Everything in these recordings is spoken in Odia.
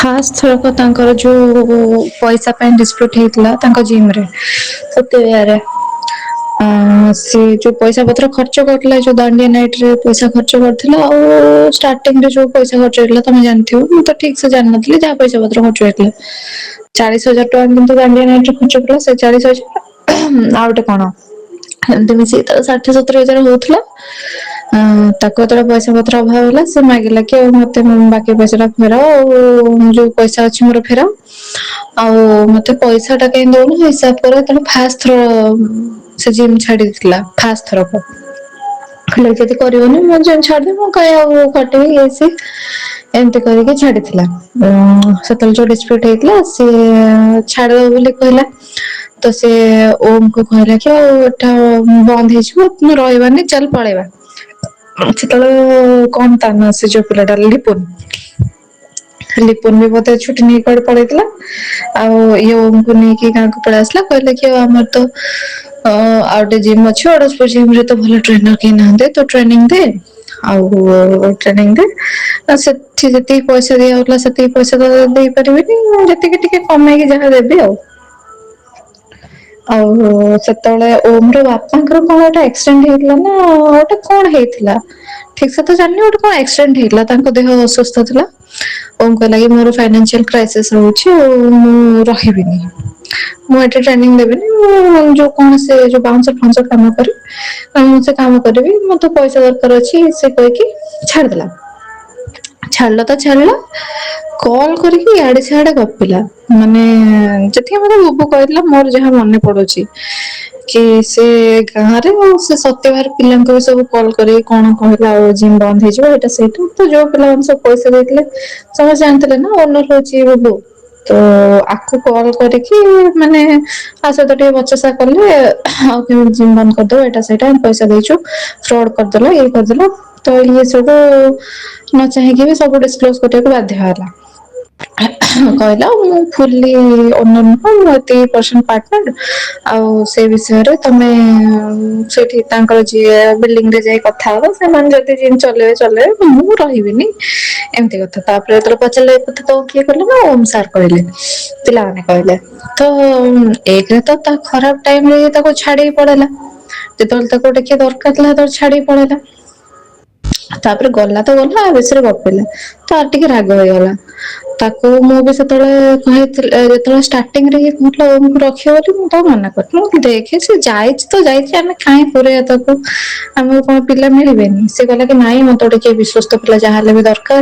ଫାଷ୍ଟ ଥରକ ତାଙ୍କର ଯୋଉ ପଇସା ପାଇଁ ଡିସ୍ପ୍ୟୁଟ ହେଇଥିଲା ତାଙ୍କ ଜିମ୍ ରେ ସତ୍ୟ। ସେ ଯୋଉ ପଇସା ପତ୍ର ଖର୍ଚ୍ଚ କରିଥିଲା, ଯୋଉ ଦାଣ୍ଡିଆ ନାଇଟ ରେ ପଇସା ଖର୍ଚ୍ଚ କରିଥିଲା, ଆଉ ଷ୍ଟାର୍ଟିଂ ରେ ଯୋଉ ପଇସା ଖର୍ଚ୍ଚ ହେଇଥିଲା ତମେ ଜାଣିଥିବ, ମୁଁ ତ ଠିକ ସେ ଜାଣିନଥିଲି। ଯାହା ପଇସା ପତ୍ର ଖର୍ଚ୍ଚ ହେଇଥିଲା 40,000 ଟଙ୍କା, କିନ୍ତୁ ଦାଣ୍ଡିଆ ନାଇଟ ରେ ଖର୍ଚ୍ଚ କଲା ସେ 40,000 ଆଉ ଗୋଟେ କଣ ଏମିତି ମିଶିକି ତାର 60-70 ହଜାର ହଉଥିଲା। ତାକୁ ଯେତେବେଳେ ପଇସା ପତ୍ର ଅଭାବ ହେଲା, ସେ ମାଗିଲା କି ଆଉ ମତେ ବାକି ପଇସା ଟା ଫେରାଅ, ଆଉ ଯୋଉ ପଇସା ଅଛି ମୋର ଫେରାଅ, ଆଉ ମତେ ପଇସା ଟା କାହିଁ ଦଉନ, ହିସାବ କର। ତେଣୁ ଫାଷ୍ଟ ଥର ସେ ଜିମ୍ ଛାଡି ଦେଇଥିଲା। ଫାଷ୍ଟ ଥରକ କହିଲା, ଯଦି କରିବନି ମୁଁ ଜିମ୍ ଛାଡିଦେବି, ମୁଁ କାଇଁ ଆଉ ଖଟିବି, ଇଏ ସିଏ ଏମିତି କରିକି ଛାଡିଥିଲା। ସେତେବେଳେ ଯୋଉ ଡିସ୍ପ୍ୟୁଟ ହେଇଥିଲା, ସିଏ ଛାଡିଦବ ବୋଲି କହିଲା। ତ ସେ ଓମ୍ କୁ କହିଲା କି ଆଉ ଏଟା ବନ୍ଦ ହେଇଯିବ, ରହିବାନି, ଚାଲ ପଳେଇବା। ସେତେବେଳେ କଣ ତା ନା, ସେ ଯୋଉ ପିଲାଟା ଲିପୁନ, ଲିପୁନ ବି ବୋଧେ ଛୁଟି ନେଇକି କୁଆଡେ ପଳେଇଥିଲା। ଆଉ ଇଏ ଓମ୍ କୁ ନେଇକି ଗାଁକୁ ପଳେଇ ଆସିଲା। କହିଲା କି ଆଉ ଆମର ତ ଆଉ ଗୋଟେ ଜିମ୍ ଅଛି ଅଡଶପୁର ଜିମ୍ ରେ ତ ଭଲ ଟ୍ରେନର କେହି ନାହାନ୍ତି, ତ ଟ୍ରେନିଂ ଦେ ଆଉ ଟ୍ରେନିଂ ଦେ। ଆଉ ସେଠି ଯେତିକି ପଇସା ଦିଆ ହଉଥିଲା ସେତିକି ପଇସା ତ ଦେଇପାରିବିନି, ମୁଁ ଯେତିକି ଟିକେ କମେଇକି ଯାହା ଦେବି ଆଉ। ଆଉ ସେତେବେଳେ ଓମ୍ ର ବାପାଙ୍କର କଣ ଗୋଟେ ଆକ୍ସିଡେଣ୍ଟ ହେଇଥିଲା ନା ଗୋଟେ କଣ ହେଇଥିଲା, ଠିକ ସେ ତ ଜାଣିନି, ଗୋଟେ କଣ ଆକ୍ସିଡେଣ୍ଟ ହେଇଥିଲା, ତାଙ୍କ ଦେହ ଅସୁସ୍ଥ ଥିଲା। ଓମ୍ କହିଲା କି ମୋର ଫାଇନାନ୍ସିଆଲ କ୍ରାଇସିସ୍ ରହୁଛି ଆଉ ମୁଁ ରହିବିନି, ମୁଁ ଏଠି ଟ୍ରେନିଂ ଦେବିନି, ମୁଁ ଯୋଉ କଣ ସେ ଯୋଉ ବାଉଁଶ ଫାଉଁଶ କାମ କରେ, ମୁଁ ସେ କାମ କରିବି, ମତେ ପଇସା ଦରକାର ଅଛି। ସେ କହିକି ଛାଡିଦେଲା। ଛାଡିଲା ତ ଛାଡିଲା, କଲ କରିକି ଇଆଡେ ସିଆଡେ ଗପିଲା। ମାନେ ଯେତିକି ମତେ ବୁବୁ କହିଥିଲା, ମୋର ଯାହା ମନେ ପଡୁଛି କି ସେ ଗାଁରେ ଆଉ ସେ ସତ୍ୟବାର ପିଲାଙ୍କୁ ବି ସବୁ କଲ୍ କରିକି କଣ କହିଲା, ଆଉ ଜିମ୍ ବନ୍ଦ ହେଇଯିବ, ଏଇଟା ସେଇଟା। ତ ଯୋଉ ପିଲାମାନେ ସବୁ ପଇସା ଦେଇଥିଲେ ସମସ୍ତେ ଜାଣିଥିଲେ ନା ଓନର ହଉଛି ବୁବୁ। ତ ଆକୁ କଲ କରିକି ମାନେ ଆ ସହିତ ଟିକେ ବଚସା କଲେ, ଆଉ କେମିତି ଜିମ୍ ବନ୍ଦ କରିଦବ, ଏଇଟା ସେଇଟା, ପଇସା ଦେଇଛୁ, ଫ୍ରଡ କରିଦେଲ, ଇଏ କରିଦେଲ। ତ ଇଏ ସବୁ ନ ଚାହିଁକି ବି ସବୁ ଡିସକ୍ଲୋଜ କରିବାକୁ ବାଧ୍ୟ ହେଲା। କହିଲା ମୁଁ ଫୁଲି ଓନର ନୁହଁ, ମୁଁ ଏତିକି ପରସେଣ୍ଟ ପାର୍ଟନର, ଆଉ ସେ ବିଷୟରେ ତମେ ସେଠି ତାଙ୍କର ଯିଏ ବିଲଡିଂ ରେ ଯାଇ କଥା ହବ, ସେମାନେ ଯଦି ଜିମ୍ ଚଲେଇବେ ଚଲେଇବେ, ମୁଁ ରହିବିନି, ଏମିତି କଥା। ତାପରେ ଯେତେବେଳେ ପଚାରିଲେ ଏ କଥା ତ କିଏ କହିଲେ ନା ଓମ୍ ସାର୍ କହିଲେ, ପିଲାମାନେ କହିଲେ। ତ ଏକରେ ତ ତା ଖରାପ ଟାଇମ ରେ ତାକୁ ଛାଡିକି ପଳେଇଲା, ଯେତେବେଳେ ତାକୁ ଗୋଟେ କିଏ ଦରକାର ଥିଲା ସେତେବେଳେ ଛାଡିକି ପଳେଇଲା। ତାପରେ ଗଲା ତ ଗଲା, ବେଶୀରେ ଗପିଲା, ତାର ଟିକେ ରାଗ ହେଇଗଲା ତାକୁ। ମୁଁ ବି ସେତେବେଳେ କହିଥିଲି, ଯେତେବେଳେ ଷ୍ଟାର୍ଟିଂ ରେ ଇଏ କହୁଥିଲା ଓମ୍ କୁ ରଖିବ ବୋଲି, ମୁଁ ତାକୁ ମନା କରିଥିଲି। ମୁଁ ଦେଖେ ସେ ଯାଇଛି ତ ଯାଇଛି, ଆମେ କାହିଁ ପୁରେଇବା ତାକୁ, ଆମକୁ କଣ ପିଲା ମିଳିବେନି? ସେ କହିଲା କି ନାଇଁ, ମତେ ଗୋଟେ କିଏ ବିଶ୍ୱସ୍ତ ପିଲା ଯାହା ହେଲେ ବି ଦରକାର,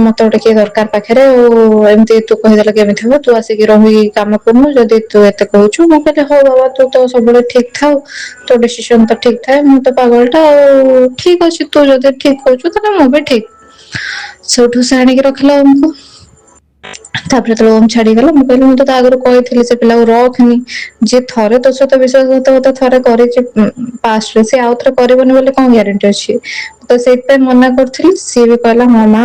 ମତେ ଗୋଟେ କିଏ ଦରକାର ପାଖରେ, ଆଉ ଏମିତି ତୁ କହିଦେଲେ କେମିତି ହବ? ତୁ ଆସିକି ରହି କାମ କରୁନୁ ଯଦି ତୁ ଏତେ କହୁଛୁ। ମୁଁ କହିଲି ହଉ ବାବା, ତୁ ତ ସବୁବେଳେ ଠିକ ଥାଉ, ତୋ ଡିସିସନ ତ ଠିକ ଥାଏ, ମୁଁ ତ ପାଗଳ ଟା, ଆଉ ଠିକ ଅଛି, ତୁ ଯଦି ଠିକ କହୁଛୁ ତାହେଲେ ମୁଁ ବି ଠିକ। ସେଠୁ ସେ ଆଣିକି ରଖିଲା ଓମ୍ କୁ। ତାପରେ ଯେତେବେଳେ ଓମ୍ ଛାଡିଗଲା, ମୁଁ କହିଲି ମୁଁ ତ ତା ଆଗରୁ କହିଥିଲି ସେ ପିଲାକୁ ରଖନି, ଯିଏ ଥରେ ତୋ ସହିତ ବିଶ୍ୱାସଘାତକତା ଥରେ କରିଛି ପାଷ୍ଟରେ, ସେ ଆଉ ଥରେ କରିବନି ବୋଲି କଣ ଗ୍ୟାରେଣ୍ଟି ଅଛି? ତ ସେଇଥିପାଇଁ ମନା କରୁଥିଲି। ସିଏ ବି କହିଲା ହଁ ମା,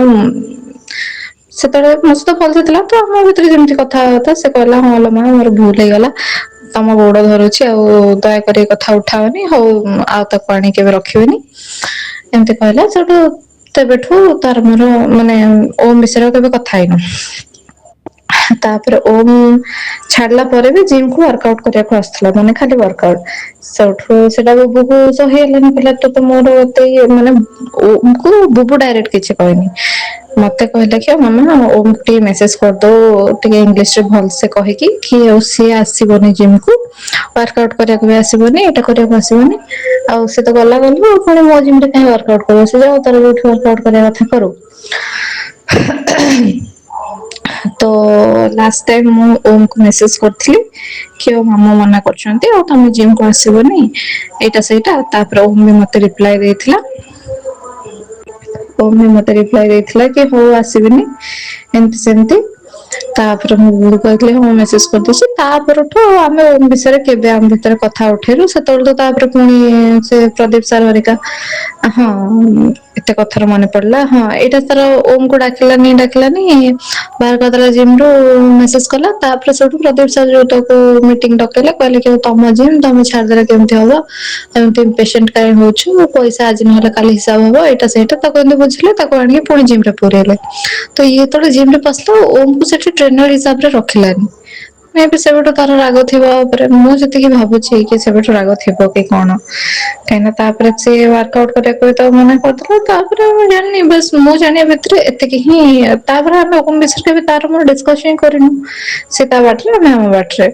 ସେତେବେଳେ ମୋ ସହିତ ଭଲସେ ଥିଲା, ତ ଆମ ଭିତରେ ଯେମିତି କଥା ହବା କଥା। ସେ କହିଲା ହଁ ଲୋ ମା, ମୋର ଭୁଲ ହେଇଗଲା, ତମ ଗୋଡ ଧରୁଛି, ଆଉ ଦୟାକରି କଥା ଉଠାଅନି, ହଉ ଆଉ ତାକୁ ଆଣି କେବେ ରଖିବିନି, ଏମିତି କହିଲା। ସେଠୁ ତେବେଠୁ ତାର ମୋର ମାନେ ଓମ୍ ବିଷୟରେ କେବେ କଥା ହେଇନୁ। ତାପରେ ଓମ୍ ଛାଡିଲା ପରେ ବି ଜିମ୍ କୁ ୱାର୍କ ଆଉଟ କରିବାକୁ ଆସୁଥିଲା, ମାନେ ଖାଲି ୱାର୍କ ଆଉଟ। ସେଠୁ ସେଟା ବୁବୁକୁ ସହି ହେଲାନି, ପିଲା ତ ମୋର ଏତେ ଇଏ, ମାନେ ଓମ୍ କୁ ବୁବୁ ଡାଇରେକ୍ଟ କିଛି କହିନି, ମତେ କହିଲା କି ଆଉ ମାମା ଓମ୍ କୁ ଟିକେ ମେସେଜ କରିଦଉ ଟିକେ ଇଂଲିଶ ରେ ଭଲସେ କହିକି କି ଆଉ ସିଏ ଆସିବନି ଜିମ୍ କୁ, ୱାର୍କ ଆଉଟ କରିବାକୁ ବି ଆସିବନି, ଏଇଟା କରିବାକୁ ଆସିବନି, ଆଉ ସେ ତ ଗଲା ଗଲା, ଆଉ ପୁଣି ମୋ ଜିମ୍ ରେ କାହିଁ ୱାର୍କ ଆଉଟ କରିବ, ସେ ଯାଉ ତାର ଯୋଉଠି ୱାର୍କ ଆଉଟ କରିବା କଥା କରୁ। ତ ଲାଷ୍ଟ ଟାଇମ ମୁଁ ଓମ୍ କୁ ମେସେଜ କରିଥିଲି କି ଆଉ ମାମା ମନା କରୁଛନ୍ତି, ଆଉ ତମେ ଜିମ୍ କୁ ଆସିବନି, ଏଇଟା ସେଇଟା। ତାପରେ ଓମ୍ ବି ମତେ ରିପ୍ଲାଏ ଦେଇଥିଲା। ଓମ୍ ବି ମତେ ରିପ୍ଲାଏ ଦେଇଥିଲା କି ହଉ ଆସିବିନି, ଏମତି ସେମିତି। ତାପରେ ମୁଁ ବୁବୁ କହିଥିଲି ହଁ ମେସେଜ କରିଦେଇଛି। ତାପରଠୁ ଆମେ ଓମ୍ ବିଷୟରେ କେବେ ଆମ ଭିତରେ କଥା ଉଠେଇନୁ। ସେତେବେଳେ ତ ତାପରେ ପୁଣି ସେ ପ୍ରଦୀପ ସାର୍ ହରିକା, ହଁ। ଏତେ କଥାର ମନେ ପଡିଲା, ହଁ, ଏଇଟା ତାର ଓମକୁ ଡାକିଲାନି, ଡାକିଲାନି, ବାହାର କରିଦେଲା ଜିମ୍ ରୁ, ମେସେଜ କଲା। ତାପରେ ସେଠୁ ପ୍ରଦୀପ ସାର୍ ଯୋଉ ତାକୁ ମିଟିଂ ଡକେଇଲେ, କହିଲେ କି ତମ ଜିମ୍ ତମେ ଛାଡିଦେଲେ କେମିତି ହବ? ଏମିତି ପେସେଣ୍ଟ କାହିଁ ହଉଛୁ? ପଇସା ଆଜି ନହେଲେ କାଲି ହିସାବ ହବ, ଏଇଟା ସେଇଟା, ତାକୁ ଏମିତି ବୁଝିଲେ। ତାକୁ ଆଣିକି ପୁଣି ଜିମ୍ ରେ ପୁରେଇଲେ। ତ ଇଏ ଯେତେବେଳେ ଜିମ୍ ରେ ପଶିଲା, ଓମକୁ ସେଠି ଟ୍ରେନର ହିସାବରେ ରଖିଲାନି। ଏବେ ସେବେଠୁ ତାର ରାଗ ଥିବ ଉପରେ, ମୁଁ ଯେତିକି ଭାବୁଛି କି ସେବେଠୁ ରାଗ ଥିବ କି କଣ, କାହିଁକିନା ତାପରେ ସେ ୱାର୍କ ଆଉଟ କରିବାକୁ ବି ତାକୁ ମନା କରିଦେଲା। ତାପରେ ମୁଁ ଜାଣିନି, ବାସ୍ ମୁଁ ଜାଣିବା ଭିତରେ ଏତିକି ହିଁ। ତାପରେ ଆମେ ଓମ ବିଷୟରେ କେବେ ତାର ମୋର ଡିସକସ ହିଁ କରିନୁ। ସେ ତା ବାଟରେ, ଆମେ ଆମ ବାଟରେ।